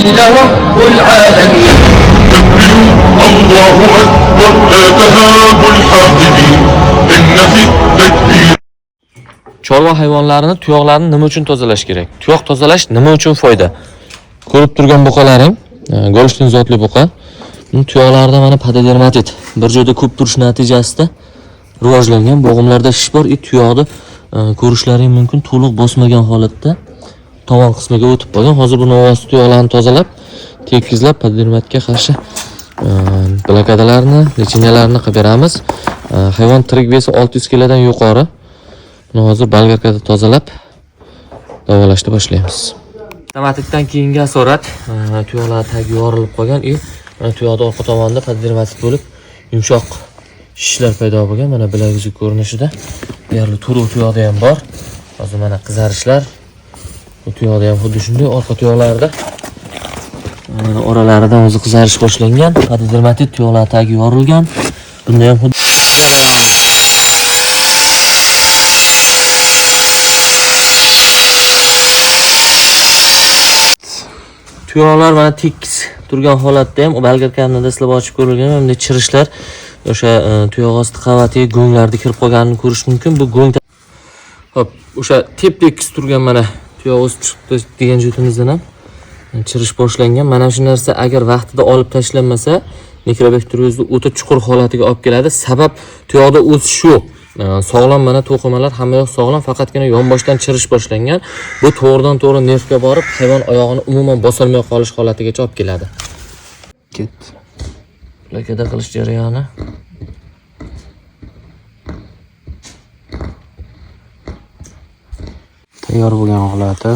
رب العالمين. الله أكبر لا تهابوا الحاقدين إن في التكبير. Chorva hayvonlarini tuyoqlarini nima uchun tozalash kerak? Tuyoq tozalash nima uchun foyda? Ko'rib turgan buqalaring, Golshtin zotli buqa. Buni tuyoqlarida mana pododermatit bir joyda ko'p turish natijasida rivojlangan. Bo'g'imlarda shish bor, tuyoqni ko'rishlaring mumkin, to'liq bosmagan holatda tovon qismiga o'tib qolgan. Hozir buni ovoz tuyoqlarni tozalab, tekizlab pododermatga qarshi blokadalarni, lecheniyalarni qilib beramiz. Hayvon tirik vesi 600 kilodan yuqori. Buni hozir bolgarkada tozalab davolashni boshlaymiz. Stomatitdan keyingi asorat, tuyoqlar tagi yorilib qolgan, mana tuyoqda orqa tomonda pododermatit bo'lib, yumshoq shishlar paydo bo'lgan. Mana bilaguzu ko'rinishida deyarli to'liq tuyoqda ham bor. Hozir mana qizarishlar, bu tuyoqda ham xuddi shunday, orqa tuyoqlarda mana oralaridan o'zi qizarish boshlangan. Pododermatit tuyoqlar tagi yorilgan. Bunda ham xuddi tuyoqlar mana tekis turgan holatda ham bolgarkani dastlab ochib ko'rilgan, bunday chirishlar o'sha tuyoq osti qavatiga go'nglarda kirib qolganini ko'rish mumkin. Bu go'ng hop, o'sha tep-tekis turgan mana tuyoq o'sib chiqdi degan joyimizdan ham chirish boshlangan. Mana shu narsa agar vaqtida olib tashlanmasa, nekrobakteriozni o'ta chuqur holatiga olib keladi. Sabab tuyoqda o'sish yo'q. Sog'lom mana to'qimalar hamma yoq sog'lom, faqatgina yonboshdan chirish boshlangan. Bu to'g'ridan to'g'ri nervga borib, hayvon oyog'ini umuman bosolmay qolish holatigacha olib keladi. Ketdi. Blokada qilish jarayoni. Tayyor bo'lgan holati.